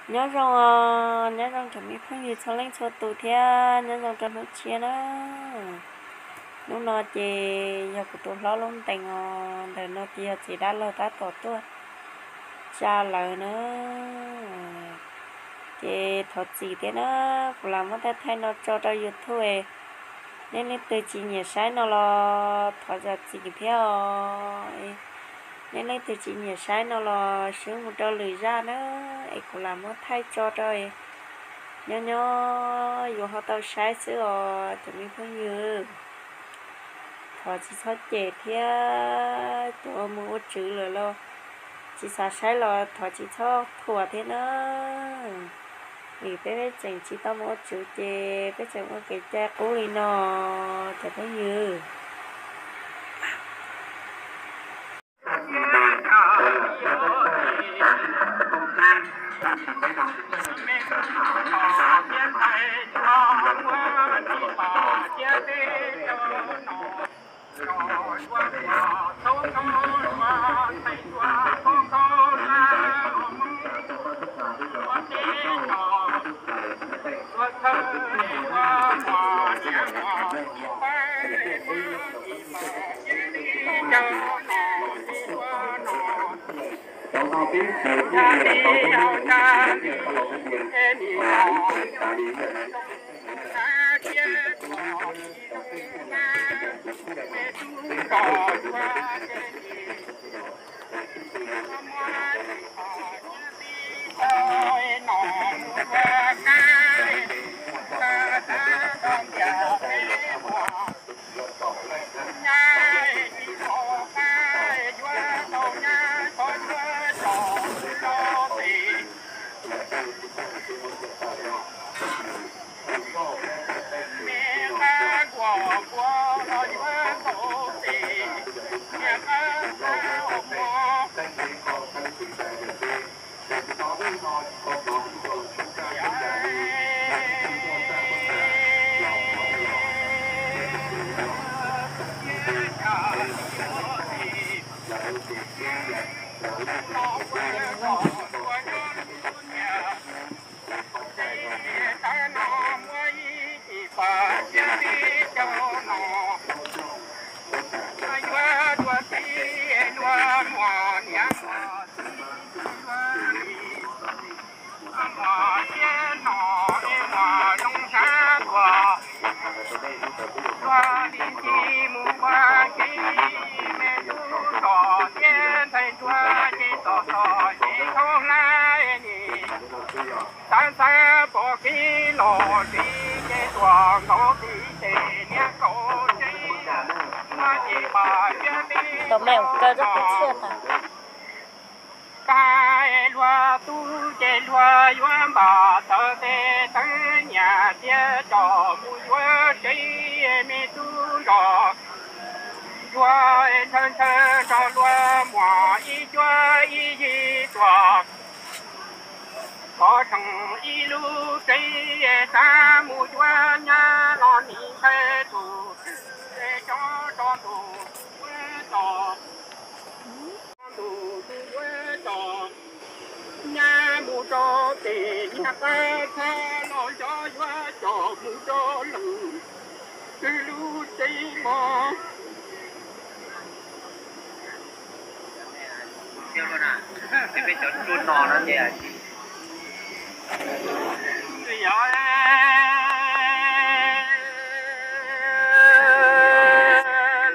Nyob zoo, nyob zoo cov me phooj ywg txhua leej txhua tus thiab nyob zoo rau hnub tshiab na. Hnub no ces yog kuv tus hlob lub ntees os, ntawm no ces yog txiv dab laug tab tom tuaj tsa lawv na. Ces thov txim thiab na, kuv lam muab thaij thaij no tso rau YouTube. Nej leej twg tsis nyiam saib no los thov zam txim thiab os. Nej leej twg tsis nyiam saib no los swb mus rau lwm zaj na, es kuv lam muab thaij tso rau nyob nyob yus ho tau saib xwb os cov me phooj ywg. Thov tsis txhob cem thiab, cov mus ua tswv lawm los tsis xav saib los thov tsis txhob thuam thiab na. Vim peb peb tseem tsis tau mus ua tswv ces peb tseem ua kev cai qub li no cov phooj ywg. Tab tab pom kev los tsev ces tuam nkaus tib ces niag kaus tsev, no ces pom tias tib Tau me mus kaw zaj kwv txhiaj tas. Tab luag tub ces luag yuav npam tawv tes tawv nyias tias coj mus yuav tsev me tub nrog. Yuav ntshaw ntshaw nrog luag muaj ib cuab ib yig tuaj, kov tseem ib lub tsev xav mus yuav nyab los nim ntshai tus twg cov tso ntuj ua tso. Ntuj tus yuav tso nyab mus rau pem nyab qab txhab los xyov yuav coj mus rau lwm twg lub tsev mog.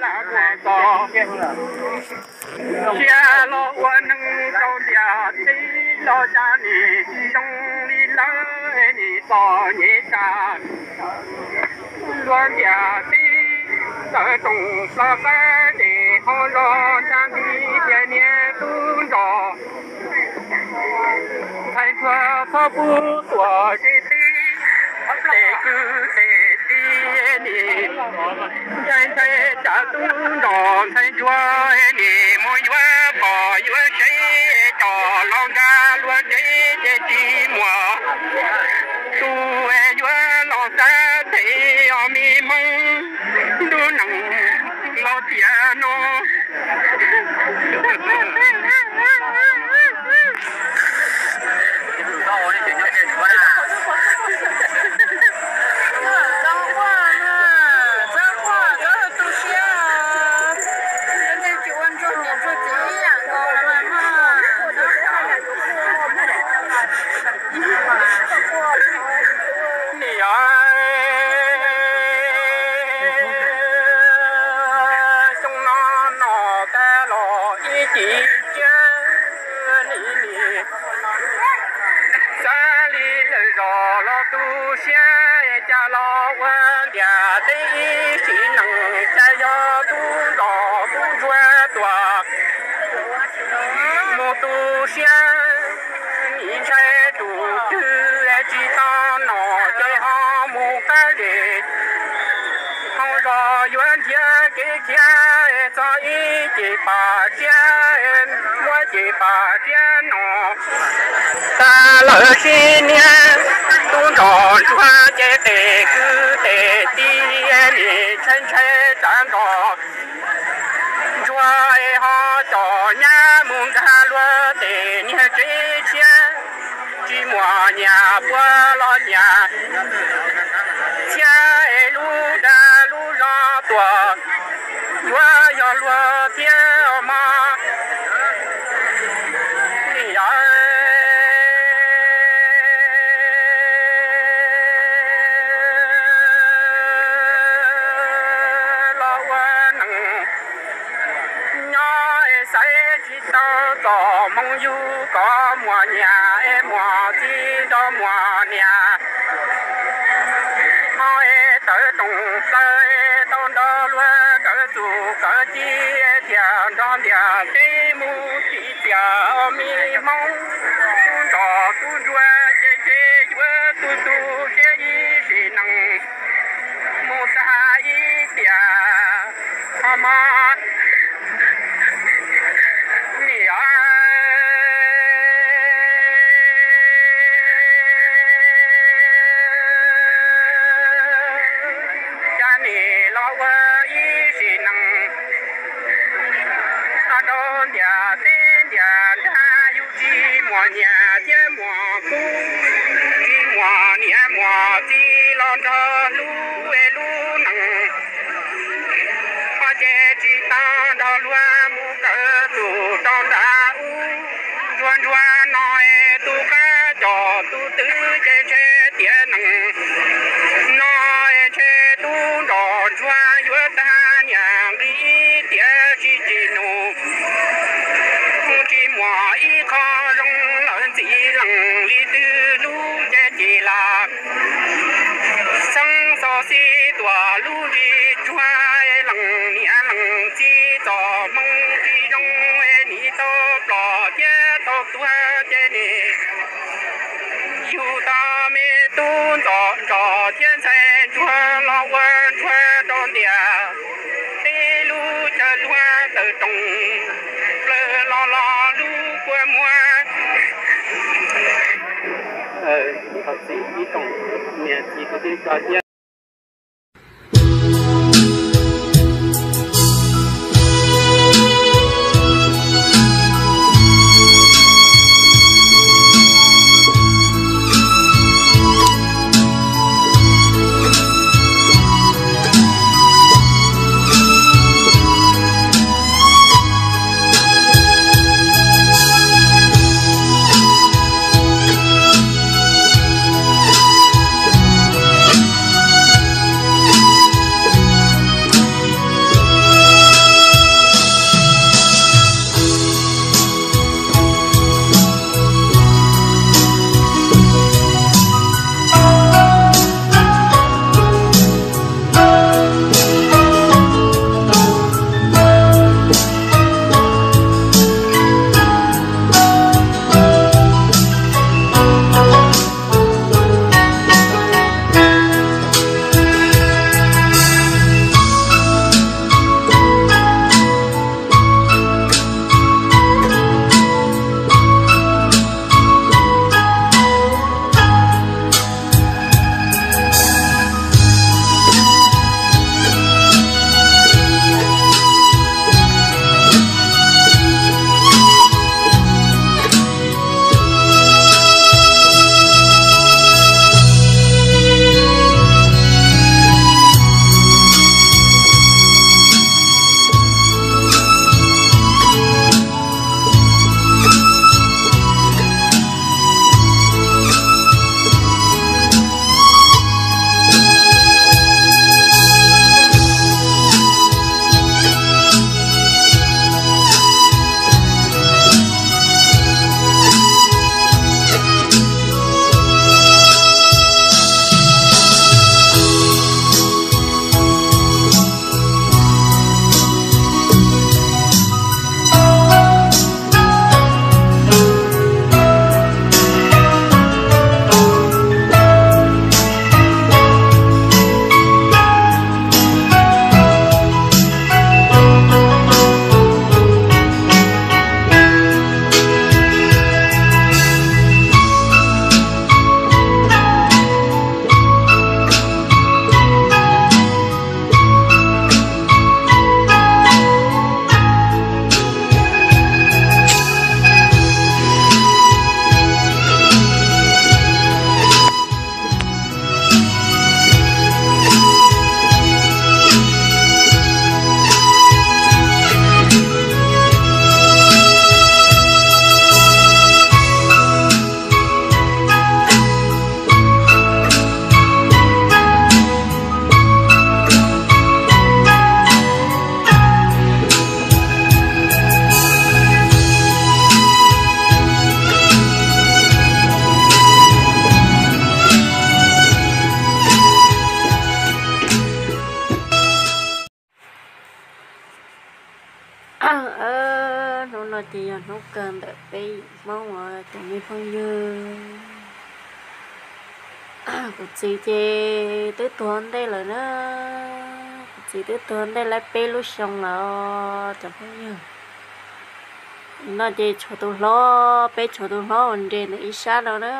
Lam muaj txoj sia los ua neeg rau ntiaj teb los cas nim zoo li lawv nim txom nyem tas. Luag ntiaj teb tawv toom plawv qab ces ho los ntsa nti tias niag tub nrog ntxhais ntsuag txhob pub tuam tsev teb, tes kwv tes tij nim ncaim ntshai tsam tub nrog ntxhais ntsuag nim mus yuav pog yuav sev coj los nkag luag tsev ces tsis muaj tus yuav los xav them os me Hmoob ntuj neeg los tiam no. Zos los tu siab, cas los ua ntiaj teb ib sim neej, cas yog tub nroj tub ntsuag tuaj mus tu siab. Nim ntshai tus twg tsis tau noj ces ho mus qab zej, hauv zos yuav nrhiav kev khiav txog ib ceg pam tsiab, muab ceg pam tsiab no tag lawm sib niab. Tub nroj ntsuag ces tes kwv tes tij, nim ntshai ntshai tsav nroj ntsuag es ho coj nyab mus nkag luag tej niag tsev tshiab. Tsis muaj nyias puab los nyias txhiab es lub dag lub zog tuaj yuav yog luag thiab mog. Nim yog los ua neej nyob es xaiv tsis tau txoj hmoo yug kom muaj niam es muaj txiv nrog muaj niam. Ho es tawv rooj plaws tau nrog luag kawm txuj kawm ci thiaj nrog ntiaj teb mus txij txiaj me hmoov. Tub nroj tub ntsuag ces ntshe yuav tu tu siab ib sim neej mus tag ib tiam ho mog. Nim yog cas nim los ua ib sim neej rau ntiaj teb ntiaj nrag, yus tsis muaj nyiaj thiab muaj kub, tsis muaj niam muaj txiv los nrog hlub es lub neej, ho ces tsis tau nrog luag mus kawm txuj rau nram ub. Ntsuag ntsuag no es tus qab coj tus twg ces ntshe tiam neej no es ntshe tub nroj ntsuag yuav tag niam nqi ib tiam tsis tsim nus. Tsis muaj ib qho zoo lawm ntxim leej li twg lub ces ci lam xeeb xo xi tuaj lub nrig tsuag. Leej niam leej txiv txoj hmoo tsis zoo es nim tau ploj thiab tau tuag ces nim yug tau me tub ntxawm nroj thiab ntxhais ntsuag los ua ntsuag rau ntiaj teb lub chaw luag tawm rooj plaws los los lub kua muag. Thov txim ib tsoom niam txiv kwv tij thiab. Ces yog hnub kawg ntawm peb yim Hmoob os cov me phooj ywg. Kuv txiv ces twb tuag ntej lawm na, kuv txiv twb tuag ntej laib peb lub xyoo lawm os cov phooj ywg. No ces tshuav tus hlob, peb tshuav tus hlob uas nres ntawm ib sab no na,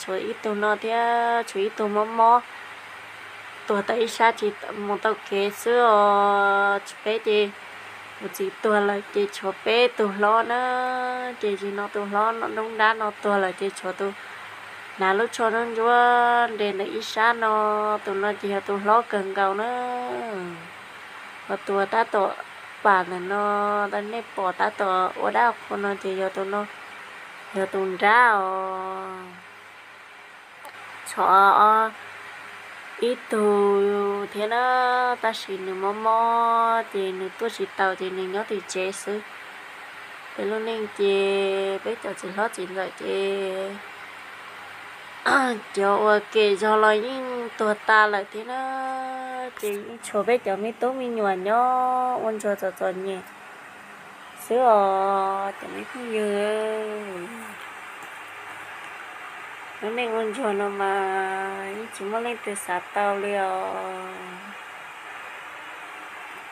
tshuav ib tug no thiab tshuav ib tug mob mob tuag tau ib sab tsis mus tau kev xwb os. Peb ces kuv txiv tuag lawm ces tshuav peb tug hlob na. Ces zaum no tus hlob no doob dab no tuag lawm ces tshuav tus hnav lub tsho ntsuab ntsuab nres ntawm ib sab no, tus no ces yog tus hlob kawg nkaus na. Ho tus tab tom pam ntawm no, nej pom tab tom ua dab qhua no ces yog tus no, yog tus nrab os. Tshuav ib tug thiab na, tab sis nws mob mob ces nws tuaj tsis taus ces nws nyob tim tsev xwb. Peb lub neej ces peb cov txiv hlob txiv ntxawm ces cov uas kem zog los yeej tuag tas lawm thiab na, ces yeej tshuav peb cov me tub me nyuam nyob ua ntsuag txom txom nyem xwb os cov me phooj ywg. Lub neej ua ntsuag no mas yeej tsis muaj leej twg xav tau li os.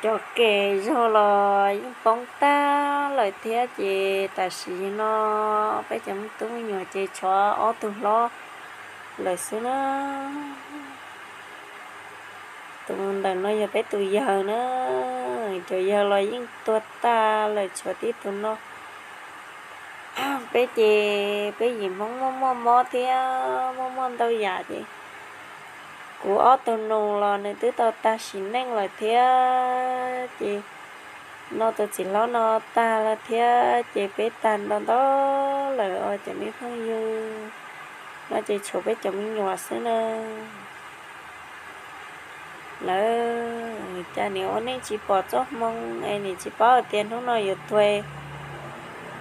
Cov kem zog los yeej poob tag lawm thiab ces tam sim no peb cov me tub me nyuam ces tshuav ob tug hlob lawm xwb na. Tus ntawm no yog peb tus yawg na, cov yawg los yeej tuag tag lawm tshuav tib tus no. Peb ces peb yim Hmoob muaj muaj mob thiab muaj muaj ntau yam ces kuv ob tug nus los nws twb tau tag sim neej lawm thiab ces no tus txiv hlob no tag lawm thiab ces peb tag ntau ntau lawm os cov me phooj ywg. No ces tshuav peb cov me nyuam xwb na. Lawv cas nim ua neej tsis pom txoj hmoo es nim tsis paub hais tias hnub no yuav tuag.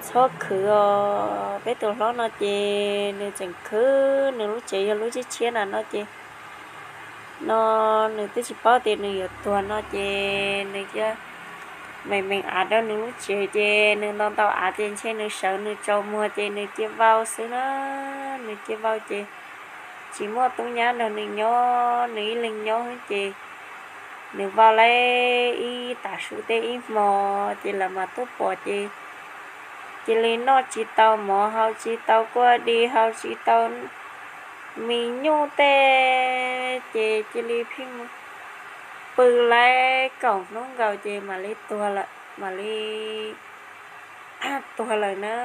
Txhob khwv os, peb tus hlob no ces nws tseem khwv nws lub tsev yog lub tshiab tshiab na no ces no nws twb tsis paub tias nws yuav tuag no ces nws cia meem meem av rau nws lub tsev ces nws ntau ntau av ces ntshe nws sawv nws tsaus muag ces nws cia vau xwb na. Nws cia vau ces tsis muaj tub nyab nrog nws nyob, nws ib leeg nyob ces nws vau lawm ib tag su tej ib hmo ces lawv mam tuaj pom ces cia li noj tsis tau mov, haus tsis tau kua dis, haus tsis tau mis nyuj tej ces cia li pheej pw lawm kaum hnub nkaus ces mam li tuag lawm, mam li tuag lawm na.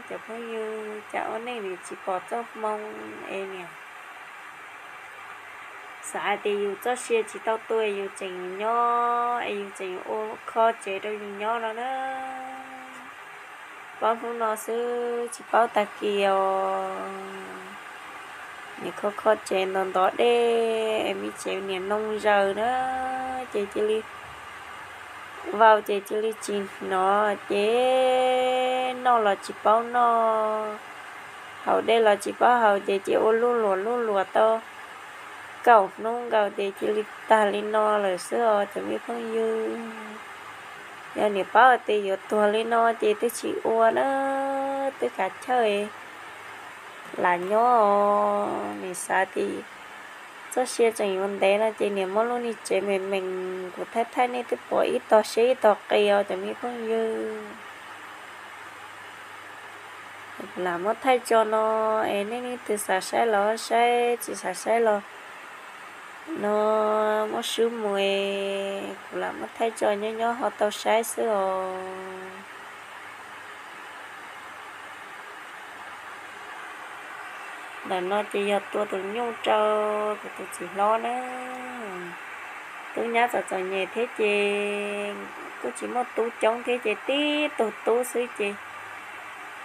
Cov phooj ywg, cas ua neej nim tsis pom txoj hmoo es niam xav hais tias yus txoj sia tsis tau tu es yus tseem yuav nyob es yus tseem yuav ua kho tsev rau yus nyob no na. Paub hnub no xwb tsis paub tag kis os. Niam kho kho tsev ntov ntov dej es me tsev niam noo zaws na, ces cia li vau ces cia li tsis hnov ces noj los tsis paub noj, haus dej los tsis paub haus ces cia ua luj luam luj luam tau kaum hnub nkaus ces cia li tag li no lawm xwb os cov me phooj ywg. Yog niam paub tias yuav tuag li no ces twb tsis ua na, twb kav chawj lam nyob os. Niam xav tias txoj sia tseem yuav ntev no ces niam muab lub niag tsev meem meem kuv thaij thaij nej twb pom ib tog siab ib tog qis os cov me phooj ywg. Kuv lam muab thaij tso no es nej leej twg xav saib los saib, tsis xav saib los no muab swb mus es kuv lam muab thaij tso nyob nyob ho tau saib xwb os. Ntawm no ces yog tua tus nyuj rau kuv tus txiv hlob na. Tub nyab txom txom nyem thiab ces kuj tsis muaj tub coob thiab ces tib tug tub xwb ces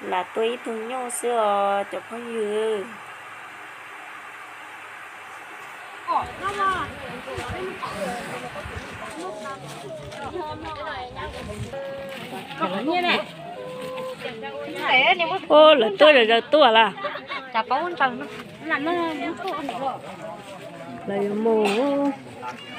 lam tua ib tug nyuj xwb os cov phooj ywg. Ua lawv tuaj zaws zaws tuaj lawm. Lawv yuav mus. Ces lawv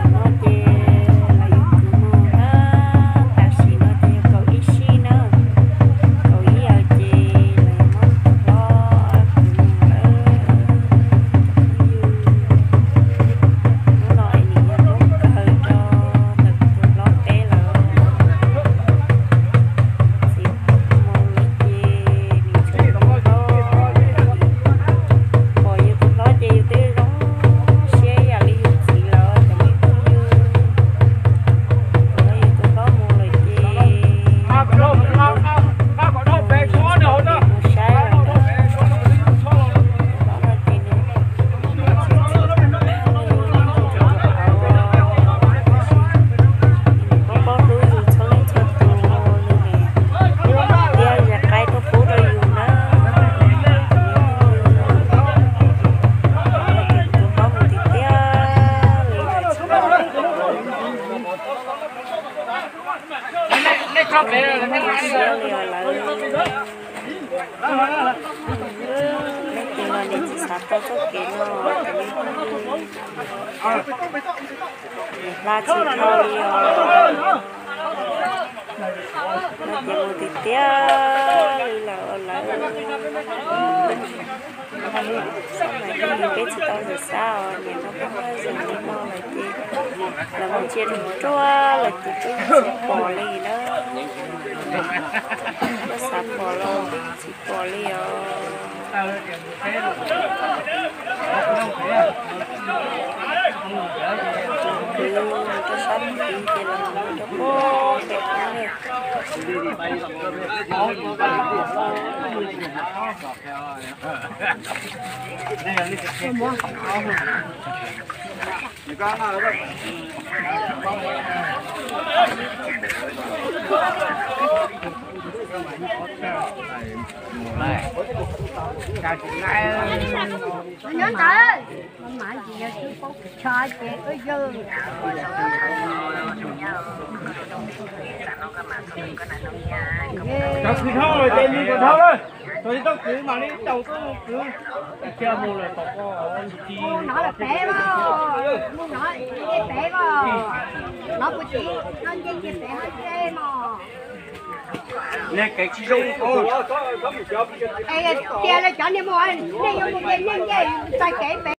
yuav kwv mus na, tam sim no ces yog kaum ib sij na, kaum ib os ces lawv yuav muab tus hlob kwv mus lawm. Hnub no es nws yog hnub kawg rau ntawm tus hlob peb lawm. Txiv mus lawm ces nws tseem tus hlob, pom yus tus hlob ces yus twb zoo siab ib yam li yus txiv lawm cov me phooj ywg. Yus tus hlob mus lawm ces mus saib lawm ntag. Tus hlob no ces nws tsis txawj hlub yus txhua leej txhua tus li ne, thiab zam qaib tuaj pub rau yus na. Tus hlob mus tiag tiag li lawm tsis muaj siab li os lawv. Leej twg los nws tsis xav tau txoj kev no, nws hla tsis dhau li os. No ces mus tiag tiag li lawm os lawv. Xab mais peb tsis tau zam xab os, niam no peb muab zam li no lawm ces lawv muab ntsia ruam ruam lawm ces peb tsis pom li na. Koj xav pom los tsis pom li os. Kwv mus rau sab tid ces los mus rau pem qab li. Nyob ntawd mas yog tsis paub kws tsho ces yog. Cov kwv dhau lawm ces nws kom dhau lawm, txog tsis tau kwv mam li tau tub kwv. Mus no lawm pem os, mus no pem os, no kuv tsis no nce ces pem ho nce mos. Tias lawv cov niag mus, nej yuav mus ces nej nce txais kev pem.